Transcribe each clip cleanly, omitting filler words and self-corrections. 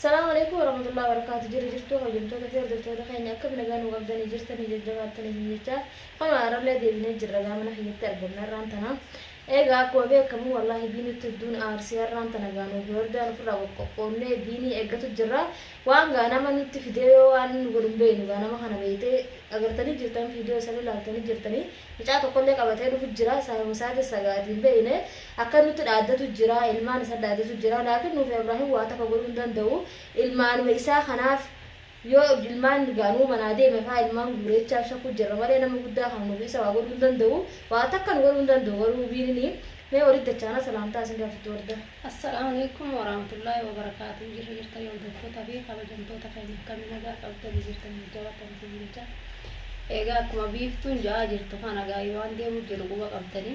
Salaamu alaikum warahmatullahi wabarakatuh. Jirra jirtuu kabajamtoota fi hordoftoota keenya, akkam nagaa nu qabdanii jirtanii jajjabaattanii isin jecha kanuma har'allee deebinee jirra. Gaa mana kiyyatti argamna har'aan tana. Egaa akkuma beekamu wallaahi biinitti hedduun aarsee har'aan tana gaa nuuf hordaan ofirraa qoqqoonnee biinii eeggatu jirra. Waan gaa nama nutti fidee yoo waan inni godhu hin beeknu. Gaa nama kana beeytee agartanii jirtan, viidiyoo isaanii ilaaltanii jirtanii. Mucaa tokkollee qabatee dhufu jira, saahiba isaatis sagaatii hin beeyne. Akka nutti dhaaddatu jira, ilmaan isa dhaaddatu jira. Laakiin nuufi Abraahim waa takka godhuu hin danda'u. Ilmaanuma isaa kanaaf yoo ilmaan gaanuu manaa deeme faa ilmaan guureechaaf shakkuu jirra malee nama guddaa kana nuufi isa waa godhuu hin danda'u. Waa takka nu godhuu hin danda'u garuu biinini. Mee walitti dachaana salaamtaa isin gaafatti warda. Assalaamu alaikum warahmatullaahi wabarakaatuh. Jirra jirtanii hordoftoota fi kabajamtoota keenya, akkamii nagaa qabdanii jirtanii jajjabaatanii isin jecha. Egaa akkuma biiftuun ja'aa jirtu kana gaa'ii waan deemu jiru quba qabdanii.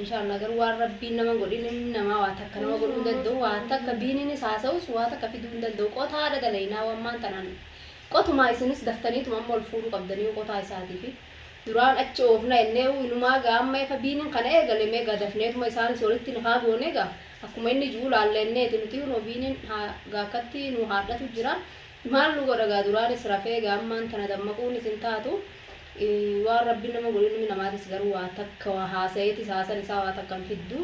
Inshaallah garuu waan rabbiin nama godhin ilmi namaa waa takka nama godhuu hin danda'u. Waa takka biininis haasa'us waa takka fiduu hin danda'u. Qotaadha dalaynaa waan tanaan qotumaa isinis daftaniituma amma ol fuudhuu qabdanii qotaa isaatiifi. Duraan achi oofna jennee inumaa gaa amma efa biinin kana eegale mee gaa dafneetuma isaanis walitti nikaa goone gaa akkuma inni ji'u laalla jenneeti nuti kunoo biinin gaa akkatti nu haadhatu jira. Maal nu godha gaa? Duraanis rafee gaa ammaan tana dammaquunis hin taatu. Waan rabbiin nama godhu ilmi namaatis garuu waa takka waa haasa'eetis haasan isaa waa takka hin fiddu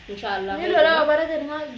inshaallah. Ni lolaa baratan maal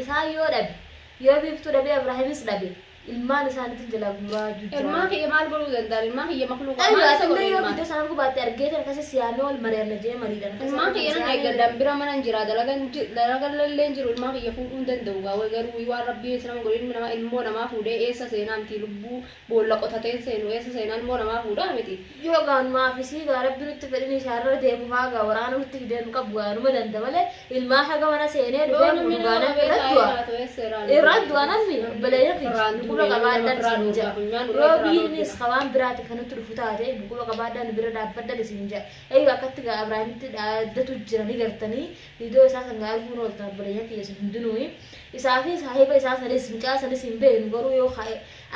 isaa yoo dhabe, yoo biiftuu dhabe, Abraahimis dhabe, ilmaan isaaniitiin jalaa guuraa jira. Ilmaan kiyya maal godhuu danda'an? Ilmaan kiyya makluuqa Ayyo maal isa atillee godhe yoo ilmaan? viidiyoo sana arguu baatte argeetan akkasii siyaamee wal mari'anna jee mariidhaan akkasii Ilmaan akka kiyya nan siyaamee eeggadhaan bira mana hin jira, dalagan dalagan lallee hin jiru, ilmaan kiyya fuudhuu hin danda'u gaa. Way garuu waan rabbiin isa nama godhe ilmi namaa ilmoo namaa fuudhee eessa seenaa miti? Lubbuu boolla qotateen seenu eessa seenaa ilmoo namaa fuudhaa miti. Yoo gaanumaaf isii gaa rabbi nutti fedhin isaarra deemu faa gaa waraana nutti fidee nu qabu gaa numa danda malee ilmaan haga mana seenee Yoo dhufee namni fuudhu gaa nama namni qabee irra taa'ee du'a. jiraatu eessa irraa Irra du'a namni obboleeyyan kiyya Irraan dhukkuba duune nama qabaadhan irraa isin dhoorgaa jedha. funyaan irraa Yoo irraa biinis dhoorgina. ka waan biraati kan nutti dhufu taate dhukkuba qabaadhan bira dhaabbadhan isin jedha. Eeyyuu akkatti gaa Abrahaamitti dhaaddatu jira ni gartanii viidiyoo isaa san gaa arguun ooltan obboleeyyan kiyya isin hundinuu. Isaa fi saahiba isaa sanis mucaa sanis hin beeknu garuu yoo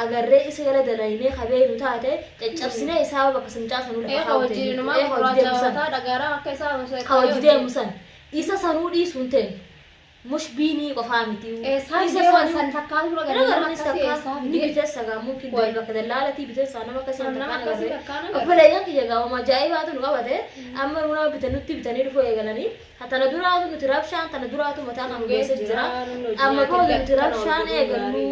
agarree isa jala dalaynee ka beeknu taate caccabsinee isaa bakka mucaa sanuu lafa Ee ka kaa'u wajjin inumaa ee ka hojii deemu san gurraacha dhagaaraa akka isaa ka hojii deemu san isa sanuu dhiisuun teenu mush biinii qofaa miti. Eessaa Isa fidee waan sanuu san takkaa dura Nama gadi nama garnis akkasii takka eessaa ni fidee? bitessa gaa mumkin Wayi. bakka dallaalatii bitessaa nama akkasii Nama takkaan akkasii agarree. takkaan agarre. Obboleeyyan kiyya gaa wama ajaa'ibaatu nu qabate. Amma nu nama bitan nutti bitanii dhufuu eegalanii. Ha tana duraatu nuti rabshaan tana duraatu mataa kan geesse jira. Amma booda nuti rabshaan eegallu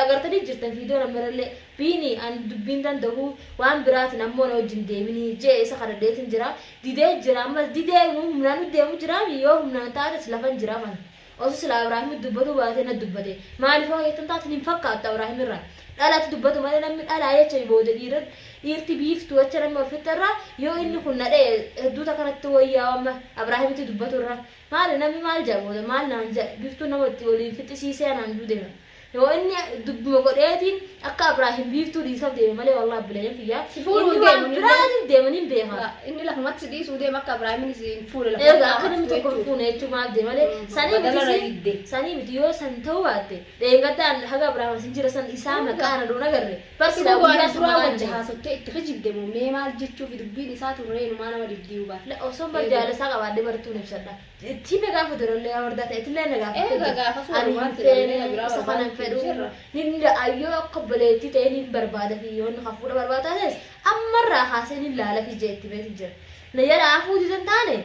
agartanii jirtan viidiyoo namarallee biini an dubbiin danda'u waan biraatiin ammoo na wajjin deeminii jee isa kadhadheetin jira. Didee jira, ammas didee humnaan nu deemu jira. Yoo humnaan taates lafan jira man. Osoo sila Abrahaam dubbatu baatee na dubbate. Maaliif yoo jettan taatin hin fakkaattu Abrahaam irraa. Dhalatti dubbatu malee namni dhalaa jecha booda dhiira dhiirti biiftuu jecha namni ofitti irraa yoo inni kun nadhee hedduuta kanatti wayyaa amma Abrahaamitti dubbatu irraa. Maali namni maal jedha booda, maal naan jedha? Biiftuun nama itti waliin fixisiisee anaan duudeema. Yoo inni dubbuma godheetiin akka Abrahaam biiftuu dhiisaf deeme malee wallahi obboleeyyan kiyyaa. Si fuudhuu Inni waan deemu biraatiif deemanii hin beekan. Inni lafumatti si dhiisuu deema akka Abrahaamin si hin fuune lafa Egaa akka namni tokko hin fuune jechuun maal deema malee sanii miti Badala didde. Sanii miti, yoo san ta'uu baatte dheengaddaan haga Abrahaam asin jira san isaa maqaa na doon agarre bar silaa guyyaa san duraa maqaan wajji jiru. haasottee itti kijibde moo mee maal jechuufi dubbiin isaa turree inumaa nama dibdii bara. La osoo bar jaalasaa qabaadhee bartuun ibsadha. Itti hime gaafa durallee yaa wardaa ta'e itillee na gaafattee Eega jirti. gaafas Ani walumaan hin silaallee feene na biraa isa kana hin barbaadu fedhu. jirra. Nin ayyoo akka obboleettii ta'e nin barbaada fi yoo inni kan fuudha barbaada taates ammarraa kaasee nin laala fi jee itti beetin jira. Na jala hafuu didan taane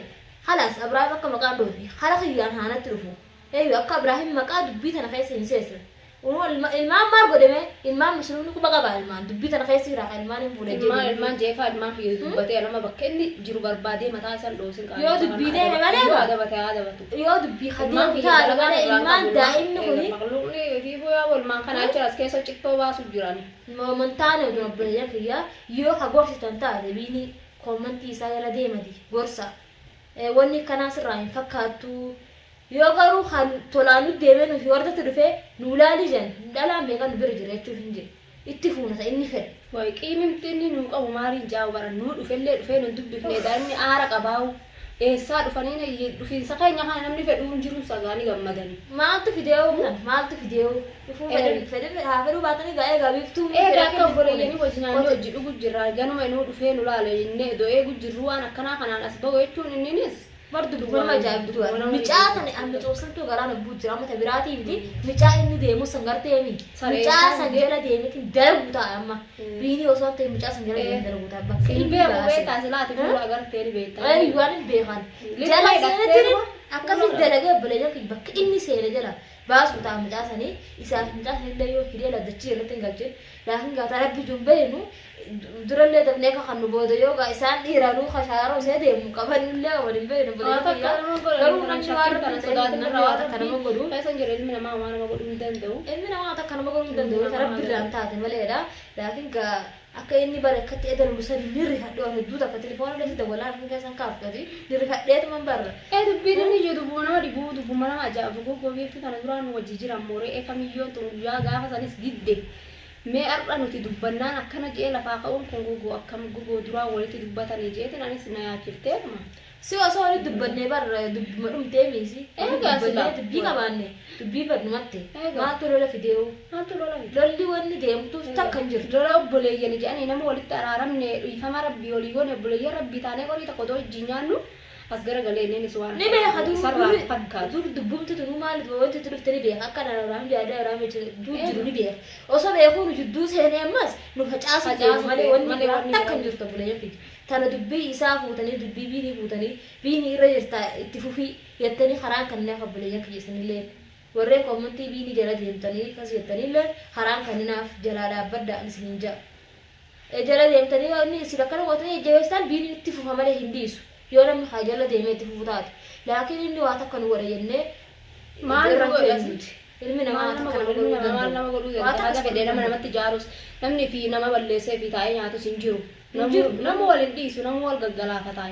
khalaas Abrahaam akka maqaan dhoofne kara kiyyaan haanatti dhufu. Eeyyu akka Abrahaam maqaa dubbii tana keessa hin seesne. Ilmaan maal godhame? Ilmaan musliimni quba qaba, ilmaan dubbii tana keessa jira kan ilmaan hin fuudhe Ilmaan ilmaan jeefaa ilmaan kiyya dubbatee nama bakka inni jiru barbaadee mataa isaan dhoosin qaama. Yoo dubbii deeme malee Yoo gaa. adabate haa adabatu. Yoo dubbii Ilmaan kadeemu kiyya taate dalagaa malee irraan ilmaan qabu. daa'imni kuni Makluuqni fiifuu yaa ilmaan kana achi as keessa cittoo baasu jirani. Moomantaane oduu obboleeyyan kiyyaa yoo ka gorsitan taate biini koomantii isaa jala deemati gorsa. Wanni akkanaa sirraa hin fakkaattu. Yoo garuu kan tolaan nu deemee nuti wardatti dhufee nuu laalii jen dhalaan meeqa nu bira jira jechuuf hin jiru. Itti fuuna ta inni fedhe. Way qiimimti inni nuu qabu maaliin jaa'u bara nuu dhufellee dhufee nun dubbifne daa'imni aara qabaa'u eessaa dhufanii dhufiinsa keenya kana namni fedhuu hin jiru sagaanii gammadanii. Maaltu fideewu kana? Maaltu fideewu? Dhufuu fedhan fedhan haa fedhuu baatanii gaa eegaa biiftuu Egaa akka obboleeyyanii wajji nyaannee wajji dhugu jirra, ganuma inuu dhufee nu laala jennee odoo eegu jirru waan akkanaa kanaan as bahu jechuun inninis. Bar dubbuma nama ajaa'ibdu Dubbuma nama micaa ajaa'ibdu. sana amma coobsantuu garaa na bu'u jira amma ta biraatii miti micaa inni deemu san gartee mi Saree micaa isaan san deemu. jala deemeetiin dalagu ta'a amma biinii osoo hin ta'in mucaa san jala deemee dalagu ta'a bakka Hin inni beeku baase. beektaa silaati fuula agartee ni beektaa. Ay waan hin beekan. Lilma Jala hidhattee seenatiin dhuma akkasii fuula dalagee obboleeyyan kiyya bakka inni seene jala baasu ta'a mucaa sanii isaaf mucaa sanillee yoo hidhee laddachii irratti hin galchin laakiin gaataa rabbi jun beeynu durallee dafnee ka kan nu booda yoo gaa isaan dhiiranuu kashaaroo see deemu qabanillee qaban hin beeynu Waan obboleeyyan takka kiyya nama godhan garuu kana namni waan shakkiin rabbi kana hin ta'in sodaatin namni irraa waan waan takka nama rabbii godhu keessa hin jiru ilmi namaa waan nama godhuu hin danda'u. Ilmi namaa takka nama godhuu hin Ilmi danda'u namaa rabbi irraan taate maleedha. Laakiin gaa akka inni bara akkatti edalu san ni rifadhe waan hedduu takka telefoona illee si dawwalaa harka keessan kaaftati ni rifadheetuman barra. Ee dubbiin inni ijoo dubbuma nama dhibuu dubbuma nama ajaa'ibu goggoo beektu tana duraan wajji jiran mooree ee kamiyyoon tun guyyaa gaafa sanis didde mee har'a nuti dubbannaan akkana je'ee lafaa ka'uun kun gogoo akkam gogoo duraan walitti dubbatanii jeetin anis na yaachifteetuma. Si osoo walitti dubbannee bar dubbuma dhumtee miisi. Walitti Eegaa dubbannee silaa. dubbii qabaanne dubbii bar dhumatte. Eegaa. Maaltu lola fideewu? Maaltu lola fide? Lolli wanni deemtuuf takka hin jirtu. Lola obboleeyyani jedhanii nama walitti araaramne dhiifama rabbii olii goone obboleeyyan rabbii taanee qorii tokko otoo wajjin nyaannu as garagalee innis waan Ni beeka dur sarraa dur fakkaatu. dur dubbumti tunuu maali wanti itti dhufte ni beeka akka na Abrahaam yaada Abrahaam jidduu jiru ni beeka. Osoo beekuu nu jidduu seenee ammas nu facaasu deemu Facaasu malee deemu wanni malee biraa wanni takka hin biraa jirtu obboleeyyan kiyya. Tana dubbii isaa fuutanii dubbii biinii fuutanii biinii irra jirta itti fufii jettanii karaan kanneen obboleeyyan kiyya isinillee warreen koomantii biinii jala deemtanii kas jettaniillee karaan kanninaaf jalaa dhaabbadhaa isiniin ja'a. Jala deemtanii yoo inni isin akkana gootanii jajjabeessitan biiniin itti fufa malee hin dhiisu. Yoo namni haa jala deemee itti fufu taate. Laakiin inni waa takka nu godha jennee Maal irra nu godha? hin nuti. Ilmi namaa Maal waa nama takka godhu nama godhuu ilmi namaa maal danda'u. nama godhuu Waa danda'a? takka Haga si fedhee godhuu nama danda'u. namatti ijaarus namni fi nama balleessee fi taa'ee nyaatus hin jiru. Hin Namu jiru. namu wal hin dhiisu namu wal gaggalaafata.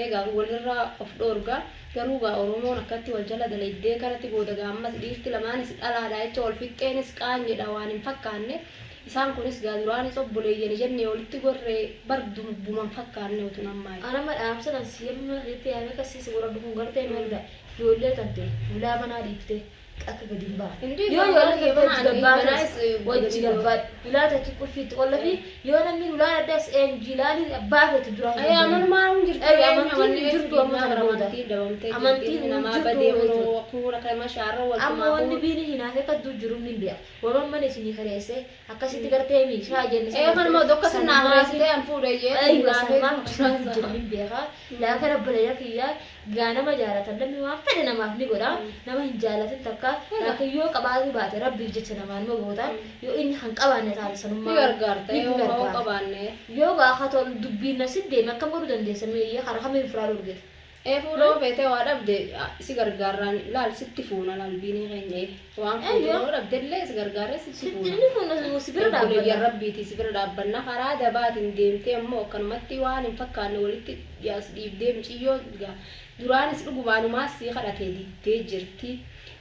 Egaa walirraa of dhoorga garuu gaa Oromoon akkatti wal jala dalaydee kanatti booda gaa ammas dhiirti lamaanis dhalaadha jecha wal fixxeenis qaanyidha waan hin fakkaanne. Isaan kunis gaa duraanis obboleeyyani jennee walitti gorree bar dubbuma hin fakkaanne utun ammaa. Anama dhaamsa kan si amma itti yaamee akkasii si godhadhu kun gartee maal ta'a ijoollee tante hulaa manaa dhiiftee akka gadi hin baane. Hin dhiisu Yoo amma ijoollee kiyya tante mana wajji ani gabbaate manaas wajji gadi gabbaadhu hulaa tante qulfii itti qollafi yoo namni hulaa addaas eenjiilaalii abbaa feete duraa hin Ee dubbatin. amanumaa hin jirtu Ee eenyu amantiin amanni hin eenyu jirtu amma diinaa kana bara booda. amantiin dabamtee jirti Amantiin ilmi hin namaa jirtu badee jechuudha. kunoo kuula kana shaarra wal Amma tumaa wanni kun biini hinaafee kadduu jiru ni beeka. Waman mana isinii kareessee akkasitti gartee meeshaa jenne Ee kanuma dokka sinaa kareessitee an fuudhe jee Aywa hinaafee salmaan akkasitti jiru ni beeka. Laakin obboleeyyan kiyya gaa nama jaalatan namni waan fedhe namaaf ni godha. Nama hin jaalatin takka laakiin yoo qabaatu baate rabbiif jecha namaa nima goota. Yoo inni kan qabaanne taate Ni sanummaa gargaarta ni yoo hoo gargaara. qabaanne. Yoo gaa haa tolu dubbiin na si deeme akkam godhuu dandeessa meeyyee karaa kamiin firaa dhorgite. Ee fuudhoo feetee waa dhabde si gargaarraan laal sitti fuuna laal biinii keenya waan fuudhoo Eeyyoo. dhabde illee si gargaarree sitti fuuna. Inni kun si bira Obboleeyyan dhaabbata. rabbiiti si bira dhaabbanna karaa dabaatiin deemtee ammoo akkanumatti waan hin fakkaanne walitti as dhiibdee miciyyoo gaa duraanis dhugumaanumaas si kadhatee diddee jirti.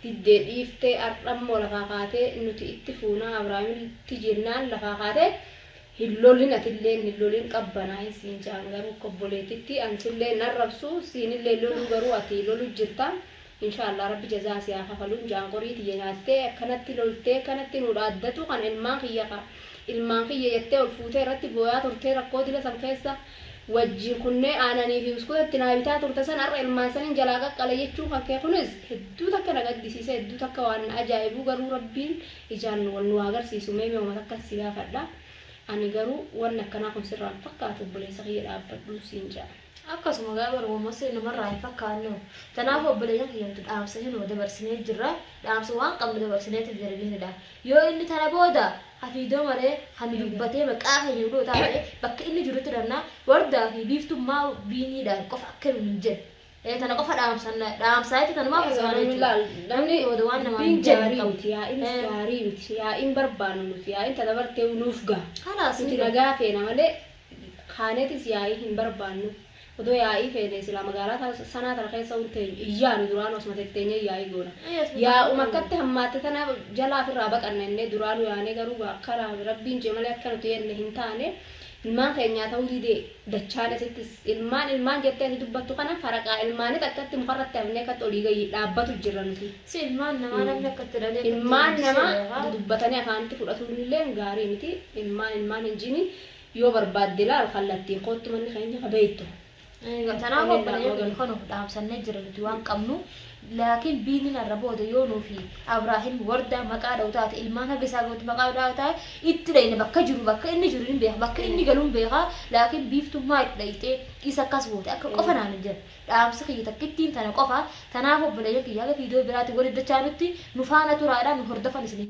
Diddee dhiiftee har'ammoo lafaa kaatee nuti itti fuunaa Abrahaamitti jennaan lafaa kaatee hin lolin atilleen hin lolin qabbanaa siin jaan garuu akka obboleettitti ansillee hin arrabsu siinillee loluu garuu ati lolu jirta. Inshaallah rabbi jazaa si haa kafaluun jaan qorii tiyya nyaattee akkanatti loltee akkanatti nu dhaaddatu kan ilmaan kiyya ka ilmaan kiyya jettee ol fuutee irratti booyaa turtee rakkoo dila san keessa wajjin kunnee aananii fi buskuta naa bitaa turte san har'a ilmaan sanin jalaa qaqqale jechuu kan kee kunis hedduu takka na gaddisiise hedduu takka waan na ajaa'ibuu garuu rabbiin ijaan wal nu agarsiisu mee mee takka si gaafadha. Ani garuu wanni akkanaa kun sirraan fakkaatu obboleessa kiyya dhaabbadhu siin jedha. Akkasuma gaa barumsa namarraa hin fakkaanne. Kanaaf obboleeyyan kiyyamtu dhaamsa hin dabarsinee jirra. Dhaamsa waan qabnu dabarsineetiif darbinidha. Yoo inni tana booda hafiidoo maree kan dubbatee maqaa keenya dhuu taate bakka inni jirutti dhannaa wardaa fi biiftummaa biiniidhaan qofa akka nu hin jenne. Tana qofa dhaamsan dhaamsaa jechuudha tanumaaf as baana jechuudha. Namni Booda waan namaan dubbiin jenne gaarii qabu. miti yaa'iinis gaarii miti yaa'iin barbaannu nuti yaa'iin tana bartee nuuf gaha. Kalaas Nuti nagaa feena malee kaaneetis yaa'ii hin barbaannu. Odoo yaa'ii feene silaa magaalaa sanaa tana keessa hin teenyu iyyaanu duraan osuma tetteenyee yaa'ii goona. Yaa'uma akkatti hammaatte tana jalaa ofirraa baqanna innee duraanu yaanee garuu akka rabbiin jee malee akka nuti jenne hin taane ilmaan keenyaa ta'uu didee dachaan asittis ilmaan ilmaan jettee ati dubbattu kana faraqaa ilmaanit akkatti mukarratti hafnee akkatti olii gadi dhaabbatu jirra nuti. Si ilmaan namaa namni akkatti dhalee Ilmaan namaa dudubbatanii afaanitti fudhatuun illee gaarii miti. Ilmaan ilmaan hin jini yoo barbaadde laal kallattiin koottu manni keenya ka beektu. Kanaaf obboleeyyan keenya kan of dhaamsannee jira nuti waan qabnu. Laakiin biiniin har'a booda yoo nuufi Abraahim wardaa maqaa dha'u taate, ilmaan haga isaa gahutti maqaa dha'u taate, itti dhayna. Bakka jiru, bakka inni jiru hin beeka, bakka inni galu hin beeka. Laakiin Biiftuun maa itti dhayxee isa akkas goote akka qofa naan hin jedhan. Dhaamsi kiyya takkittiin tana qofa. Tanaaf obboleeyyan kiyya, haga viidiyoo biraatti walitti dachaanutti nu faana turaadha, nu hordofan isin.